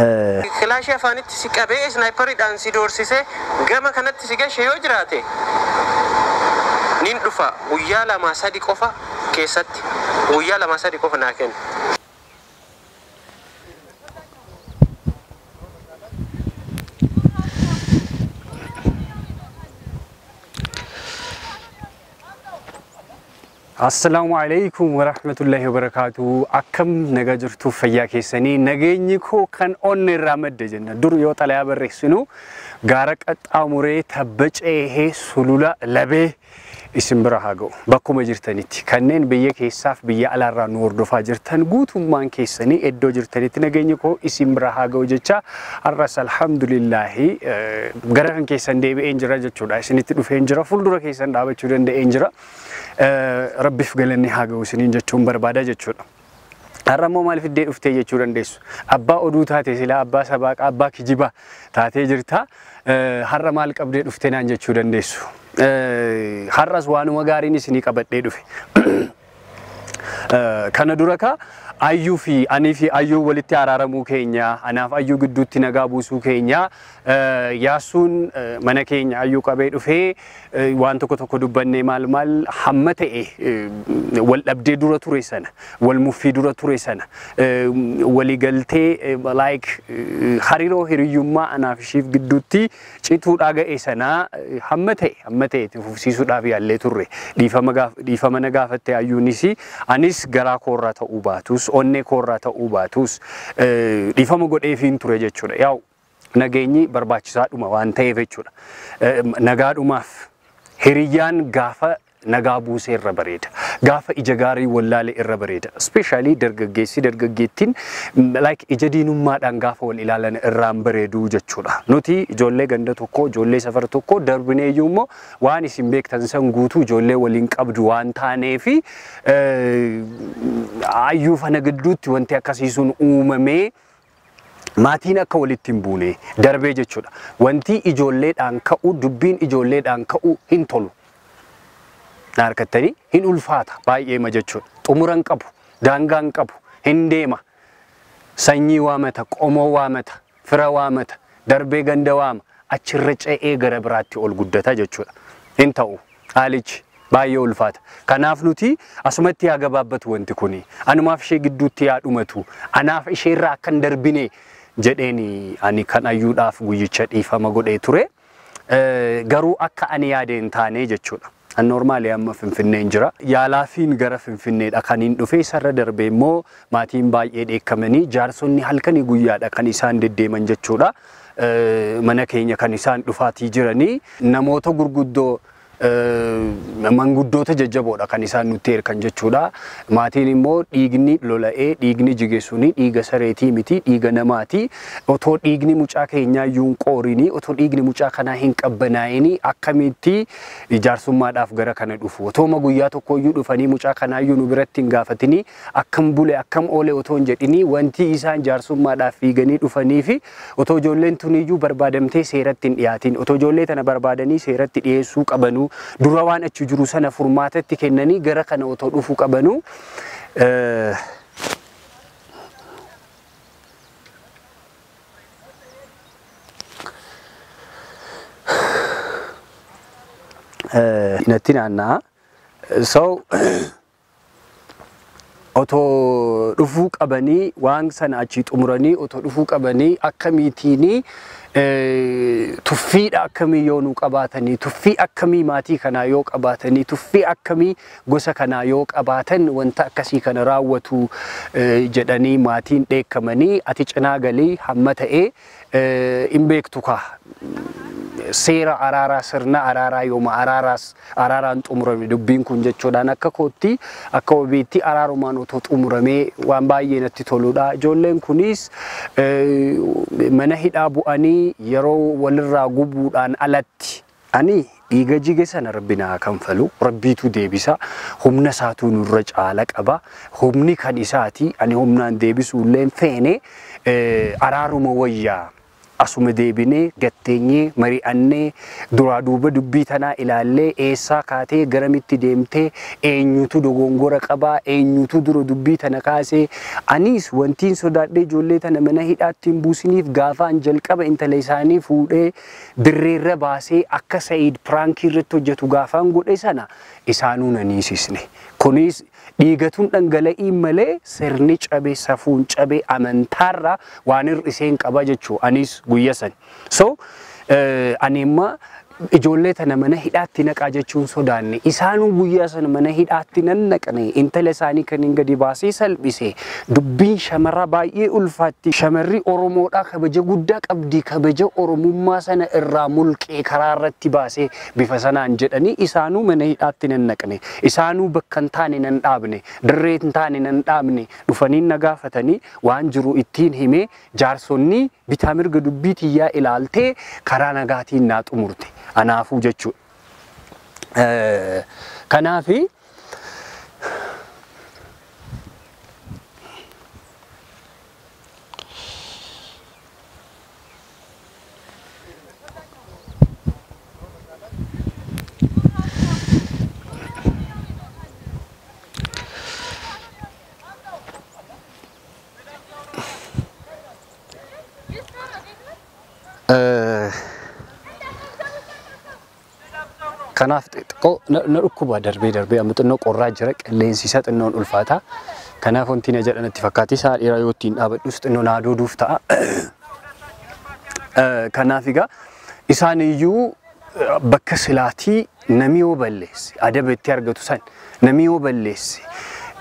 Kilaashii afaanitti si qabee isnaayipariidhaan si doorsisee gama kanatti si gashe yoo jiraate nin dhufa guyyaa 2-3 qofa keessatti guyyaa 2-3 qofa naa kenna. Assalaamu alaikum warahmatullahi wabarakatuh. Akkam nagaa jirtu fayyaa keessanii nageenyi koo kan onne irraa madde jenna. Dur yoo xalayaa barreessinu gaara qaxxaamuree tabba ceehee sulula labee isin bira haa ga'u. Bakkuma jirtanitti kanneen biyya keessaaf biyya alaarraa nu hordofaa jirtan guutummaan keessanii iddoo jirtanitti nageenyi koo isin bira haa ga'u jecha har'as alhamdulillaahi gara kan keessan deebi'een jira jechuudha. Isinitti dhufeen jira, fuuldura keessan dhaabachuu danda'een jira. Rabbiif galanni haa ga'u isiniin jechuun barbaada jechuudha. Har'a immoo maal fiddee dhuftee jechuu dandeessu. Abbaa oduu taate silaa abbaa sabaaqa abbaa kijibaa taatee jirta. Har'a maal qabdee dhuftee naan jechuu dandeessu. Har'as waanuma gaariin isinii qabadhee dhufe. Kana dura ka Ayyuu fi anii fi Ayyuu walitti araaramuu keenya, anaaf Ayyuu gidduutti nagaa buusuu keenya, Yaasuun mana keenya Ayyuu qabee dhufee waan tokko tokko dubbannee maal maal hamma ta'e wal dhabdee dura ture sana, wal muffii dura ture sana, waliigaltee like hariiroo hiriyyummaa anaaf ishiif gidduutti cituudhaa ga'e sana hamma ta'e itti fufsiisuudhaaf yaallee turre. Dhiifama na gaafatte Ayyuunis anis garaa koorraa ta'uu baatus onnee koorraa ta'uu baatus dhiifama godheefiin ture jechuudha. Yaa'u nageenyi barbaachisaadhuma waan ta'eef jechuudha. Nagaadhumaaf hiriyyaan gaafa nagaa buusee irra bareeda. Gaafa ija gaarii wallaale irra bareeda. Especially dargaggeessi dargaggeettiin like ija diinummaadhaan gaafa wal ilaalan irraan bareeduu jechuudha. Nuti ijoollee ganda tokko, ijoollee safara tokko darbineeyyuu immoo waan isin beektan san guutuu ijoollee waliin qabdu waan taaneefi Ayyuu fana gidduutti wanti akkasii sun uumamee maatiin akka walitti hin buune darbee jechuudha. Wanti ijoolleedhaan ka'u, dubbiin ijoolleedhaan ka'u hin tolu. Na harkattanii hin ulfaata baay'eema jechuudha. Xumura hin qabu, daangaa hin qabu, hin deema. Sanyii waamata, qomoo waamata, fira waamata, darbee ganda waama, achirra ce'ee gara biraatti ol guddata jechuudha. Hin ta'u haalichi baay'ee ulfaata. Kanaaf nuti asumatti yaa gabaabbatu wanti kuni. Anumaaf ishee gidduutti yaa dhumatu. Anaaf isheerraa akka hin darbine jedheen ani kan Ayyuudhaaf guyyicha dhiifama godhee ture. Garuu akka ani yaade hin taane jechuudha. An normaalii amma Finfinneen jira. Yaalaafiin gara Finfinneedha kan hin dhufe. Isarra darbee immoo maatiin baay'ee dheekkamanii jaarsonni halkanii guyyaadha kan isaan deddeeman jechuudha. Mana keenya kan isaan dhufaatii jiranii namoota gurguddoo manguddoota jajjaboodha kan isaan nutti erkan jechuudha. Maatiin immoo dhiigni lola'ee dhiigni jige suni dhiiga sareetii miti dhiiga namaati. Otoo dhiigni mucaa keenyaa iyyuu hin qoorini, otoo dhiigni mucaa kanaa hin qabbanaa'ini akkamitti jaarsummaadhaaf gara kana dhufu. Otooma guyyaa tokko iyyuu dhufanii mucaa kanaa iyyuu nu biratti hin gaafatini akkam bule akkam oole otoo hin jedhini wanti isaan jaarsummaadhaaf fiiganii dhufanii fi otoo ijoolleen tun iyyuu barbaadamtee seeratti hin dhiyaatin, otoo ijoollee tana barbaadanii seeratti dhiyeessuu qabanuu dura waan achi jiru sana furmaatatti kennanii gara kana otoo dhufuu qabanuu natti naanna'a. So otoo dhufuu qabanii waan sana achii xumuranii otoo dhufuu qabanii akkamiitiin tuffiidha akkamii yoo nu qabaatanii, tuffii akkamii maatii kanaa yoo qabaatanii, tuffii akkamii gosa kanaa yoo qabaatan wanta akkasii kana raawwatu jedhanii maatiin dheekkamanii ati cinaa galii hamma ta'ee hin beektu kaa. Seera araaraa, sirna araaraa yooma araaraas araaraan xumurame dubbiin kun jechuudhaan akka kootti akka wabiitti araarumaan otoo xumuramee waan baay'ee natti toludha. Ijoolleen kunis mana hidhaa bu'anii yeroo walirraa gubuudhaan alatti ani dhiiga jige sana rabbi naa kanfalu, rabbiitu deebisa, humna isaatuu nurra caala qaba, humni kan isaati ani humnaan deebisuu illee feene araaruma wayyaa. Asuma deebinee gatteenyee mari'annee duraa duuba dubbii tanaa ilaallee, eessaa kaatee garamitti deemtee, eenyutu dogongora qabaa, eenyutu dura dubbii tana kaasee. Anis wantiin sodaadhee ijoollee tana mana hidhaatti hin buusiniif, gaafaan jalqaba intala isaanii fuudhee dirreerra baasee akka Sa'iid prankii irratti hojjetu gaafaan godhe sana isaanuu nan hiisisne. Kunis dhiigatuun dhangala'ii malee sirni cabe, safuun cabe, amantaarraa waan hir'iseen qaba jechuu anis guyya san. So ani imma ijoollee tana mana hidhaatti naqaa jechuun sodaanne. Isaanuu guyyaa sana mana hidhaatti nan naqne. Intala isaanii kan hin gadi baasee salphise. Dubbiin shamarraa baay'ee ulfaatti. Shamarri Oromoodhaa kabaja guddaa qabdi. Kabaja Oromummaa sana irraa mulqee karaa irratti baasee bifa sanaan jedhanii isaanuu mana hidhaatti nan naqne. Isaanuu bakka hin taane nan dhaabne, dirree hin taane nan dhaabne. Dhufanii na gaafatanii, waan jiru ittiin himee, jaarsonni bitaa mirga dubbii tiyyaa ilaaltee karaa nagaatiin naa xumurte anaafuu jechuudha. Kanaafi kanaaf xiqqoo na dhukkuba darbee darbee. Amma xinnoo qorraa jira, qilleensi isaa xinnoon ulfaata. Kanaaf wanti na jedhan itti fakkaatti isaa dheeraa yoo ittiin dhaabadhus xinnoo naa dooduuf ta'a. Kanaaf egaa isaan iyyuu bakka silaatii namni yoo balleesse adaba itti argatu san, namni yoo balleesse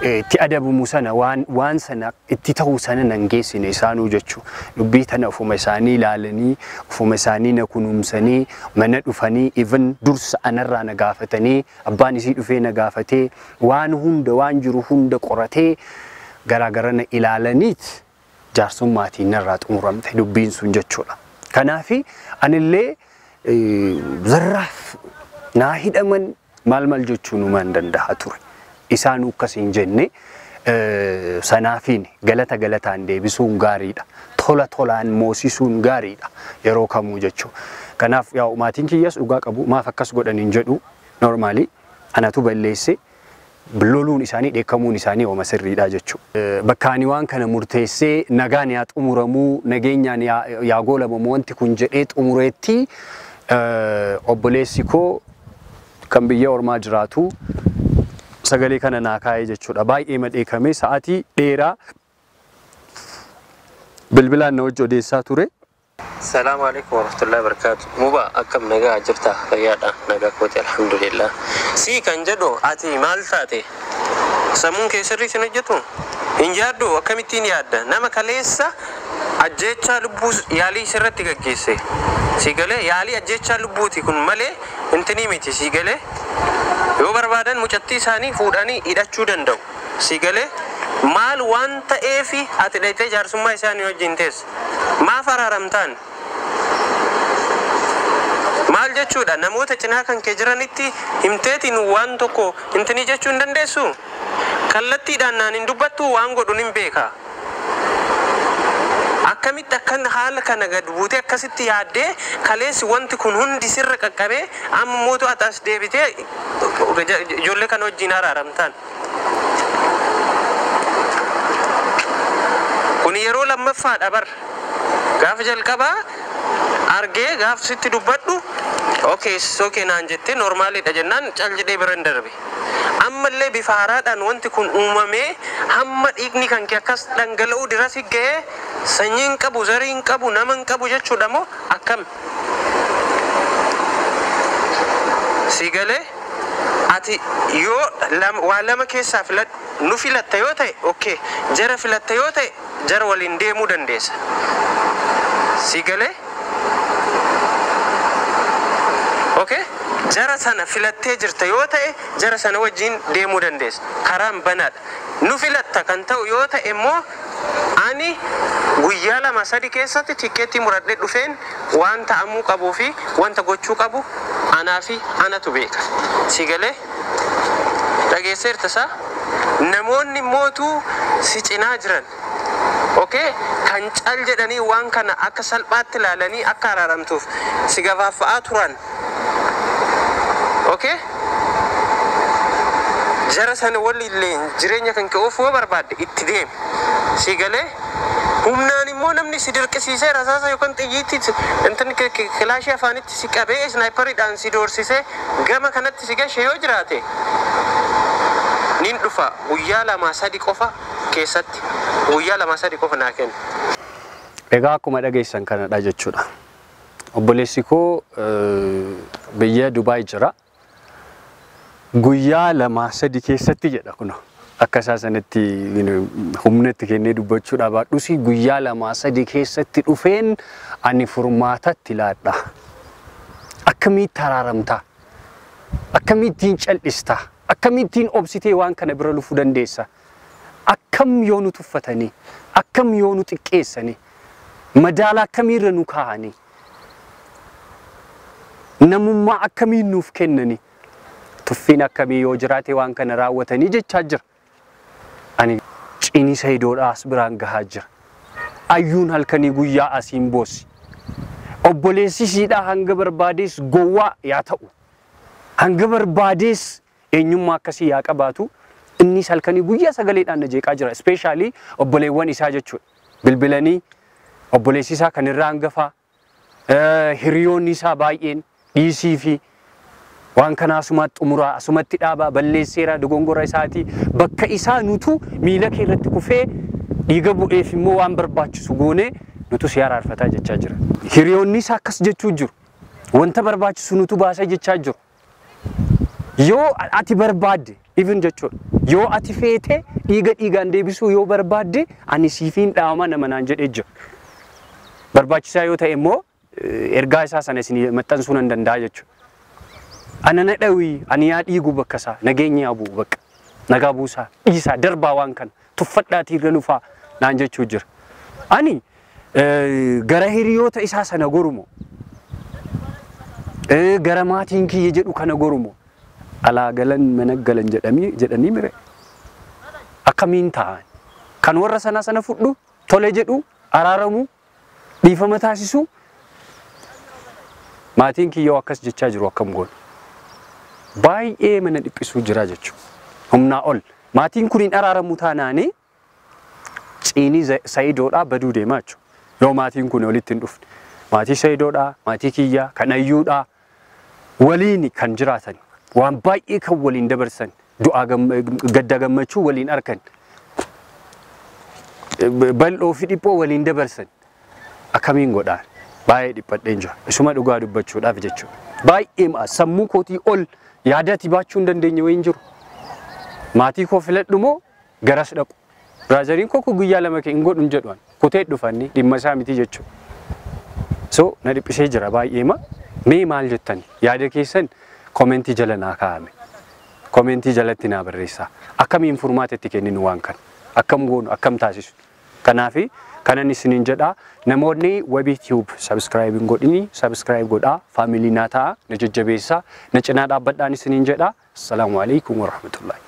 itti adabamu sana, waan sana itti ta'u sana nan geessine isaanuu jechuu. Dubbii tana ofuma isaanii ilaalanii, ofuma isaanii na kunuunsanii, mana dhufanii, even dursa anarraa na gaafatanii, abbaan isii dhufee na gaafatee, waan hunda waan jiru hunda qoratee garaagara na ilaalaniit jaarsummaatiin narraa xumuramte dubbiin sun jechuudha. Kanaafi anillee zarraaf naa hidhaman maal maal jechuun numaan danda'a ture. Isaan akkas hin jenne. Sanaafiin galata galataan deebisuun gaariidha. Tola tolaan moosisuun gaariidha yeroo kamuu jechuudha. Kanaaf yaa maatiin kiyyas dhugaa qabu, maaf akkas godhan hin jedhu. Normally anatu balleesse, loluun isaanii, dheekkamuun isaanii ooma sirriidha jechuudha. Bakka ani waan kana murteessee nagaan yaa xumuramuu, nageenyaan yaa goolabamu wanti kun jedhee xumureetti, obboleessi koo kan biyya ormaa jiraatu sagalee kana naa kaa'ee jechuudha. Baay'ee madheekamee sa'aatii dheeraa bilbilaan na wajji odeessaa ture. Salaamu alaikum warahmatullahi wabarakatuh. Muba, akkam, nagaa jirta? Fayyaadha? Nagaa kooti, alhamdulillah. Si kan jedhu ati maal taate? Sammuun kee sirrii sin hojjetu? Hin yaaddu? Akkamittiin yaadda? Nama kaleessa ajjeechaa lubbuu yaalii sirratti gaggeesse. Si galee, yaalii ajjeechaa lubbuuti kun malee intinii miti, si galee. Yoo barbaadan mucattii isaanii fuudhanii hidhachuu danda'u. Si galee, maal waan ta'eefi ati dhayitee jaarsummaa isaanii wajjin teessa? Maaf araaramtaan? Maal jechuudha? Namoota cinaa kan kee jiranitti himteetiin waan tokko intinii jechuu hin dandeessu? Kallattiidhaan naan hin dubbattu, waan godhu nin beeka. Akkamitti akkan haala kana gad buutee akkasitti yaaddee, kaleessi wanti kun hundi sirra qaqqabee, amma mootu ati as deebitee ijoollee kana wajjin araaramtaan? Kun yeroo lammaffaadha bar. Gaafa jalqabaa argee gaaf sitti dubbadhu, okay okay naan jettee, normaliidha jennaan cal jedhee bira hin darbe. Ammallee bifa haaraadhaan wanti kun uumamee hamma dhiigni kan kee akkas dhangala'uu dirasi ga'ee, sanyii hin qabu, zarii hin qabu, nama hin qabu jechuudha moo akkam? Si galee, ati yoo waa lama keessaa filadhu. Nu filatta yoo ta'e okay, jara filatta yoo ta'e jara waliin deemuu dandeessa. Si galee? Okay? Jara sana filattee jirta yoo ta'e jara sana wajjin deemuu dandeessa. Karaan banaadha. Nu filatta kan ta'u yoo ta'e immoo ani guyyaa 2-3 keessatti tikkeettii muradhee dhufeen waan ta'amuu qabuu fi wanta gochuu qabu anaa fi anatu beeka. Si galee? Dhageesseerta isaa? Namoonni mootuu si cinaa jiran Okay? Kan cal jedhanii waan kana akka salphaatti ilaalanii akka araaramtuuf si gafaaffa'aa turan. Okay? Jara sana walillee jireenya kan kee oofuu yoo barbaadde itti deemi. Si galee humnaan immoo namni si dirqisiisee rasaasa yookaan xiyyiitti intin kilaashii afaanitti si qabee snaayipariidhaan si doorsisee gama kanatti si gashe yoo jiraate nin dhufa guyyaa 2-3 qofa keessatti guyyaa 2-3 qofa naa kenna. Egaa akkuma dhageessan kanadha jechuudha. Obboleessi koo biyya Dubaay jira. Guyyaa 2-3 keessatti jedha kun akka isaa sanatti humna itti kennee dubbachuudha baadhus guyyaa 2-3 keessatti dhufeen ani furmaatatti laadha. Akkamitti araaramta? Akkamittiin cal'ista? Akkamittiin obsitee waan kana bira lufuu dandeessa? Akkam yoo nu tuffatanii? Akkam yoo nu xiqqeessanii? Madaala akkamiirra nu kaa'anii? Namummaa akkamiin nuuf kennanii? Tuffiin akkamii yoo jiraate waan kana raawwatanii jechaa jira. Ani cinii Sayidoodhaa as biraan gahaa jira. Ayyuun halkanii guyyaa asiin boossi. Obboleessi ishiidhaa hanga barbaadees gowwaa yaa ta'u. Hanga barbaadees eenyummaa akkasii yaa qabaatu. Innis halkanii guyyaa sagaleedhaan na jeeqaa jira. Ispeeshaalii obboleewwan isaa jechuudha. Bilbilanii obboleessi isaa kan irraa hangafaa, hiriyoonni isaa baay'een dhiisii fi waan kana asumatti xumuraa, asumatti dhaabaa, balleesseera, dogongora isaatii. Bakka isaa nutu miila kee irratti kufee dhiiga bu'eef immoo waan barbaachisu goonee nutu si araarfataa jechaa jira. Hiriyoonni isaa akkas jechuu jiru. Wanta barbaachisu nutu baasa jechaa jiru. Yoo ati barbaadde, even jechuudha. Yoo ati feete dhiiga dhiigaan deebisuu yoo barbaadde ani siifiin dhaama nama naan jedhee jira. Barbaachisaa yoo ta'e immoo ergaa isaa sana isin maxxansuu nan danda'a jechuudha. Ana na dhawii, ani yaa dhiigu bakka isaa, nageenya yaa bu'u bakka. Nagaa buusaa, dhiisaa, darbaa waan kana, tuffadhaatii irra lufaa naan jechuu jira. Ani gara hiriyoota isaa sana gorumo, gara maatiin kiyya jedhu kana gorumo, alaa galan mana galan jedhanii mire. Akkamiin ta'an? Kan warra sanaa sana fudhu, tole jedhu, araaramu, dhiifama taasisu, maatiin kiyyoo akkas jechaa jiru akkam goonu? Baay'ee mana dhiphisuu jira jechuudha. Humnaa ol. Maatiin kun hin araaramu taanaanii ciinii Sayidoodhaa baduu deema jechuudha. Yoo maatiin kun walitti hin dhufne. Maatii Sayidoodhaa, maatii kiyyaa, kan ayyuudhaa waliin kan jiraatan, waan baay'ee kan waliin dabarsan, du'aa gadda gammachuu waliin arkan, bal'oo fi dhiphoo waliin dabarsan akkamiin godhaan? Baay'ee dhiphadheen jira. Isuma dhugaa dubbachuudhaaf jechuudha. Baay'ee sammuu kootii ol yaadatti baachuu hin dandeenye wayiin jiru. Maatii koo filadhu moo garas dhaqu? Biraazariin koo guyyaa 2 hin godhu hin jedhu. Kutee dhufanni dhimma isaa miti jechuudha. So na dhiphisee jira baay'eema. Mee maal jettani? Yaada keessan komentii jala naa kaa'ame. Komentii jalatti naa barreessaa. Akkamiin furmaata itti kenninu waan kana? Akkam goonu? Akkam taasisu? Kanaafi kanan isiniin jedhaa namoonni Wabii Tube subscribe hin godhini subscribe godhaa, faamilii naa ta'a, na jajjabeessaa, na cinaa dhaabbadhaan isiniin jedhaa. Assalaamu alaikum warahmatullahi.